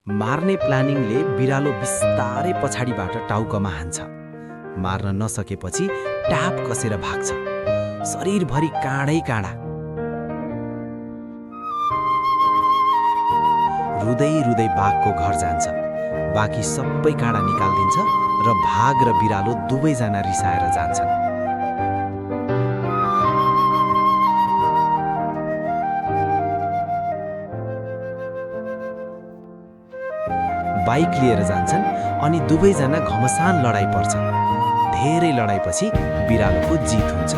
मार्ने प्लानिङले बिरालो बिस्तारै पछाडिबाट टाउकोमा हान्छ। मार्न नसकेपछि टाप कसेर भाग्छ। शरीरभरि काँडै काँडा। रुँदै रुँदै बाघको घर जान्छ। बाँकी सबै काँडा निकाल्दिन्छ र भाग र बिरालो दुवैजना रिसाएर जान्छन्। बाइक लिएर जान्छन् अनि दुवैजना घमसान लडाईँ पर्छन्। धेरै लडाईँपछि बिरालोको जित हुन्छ।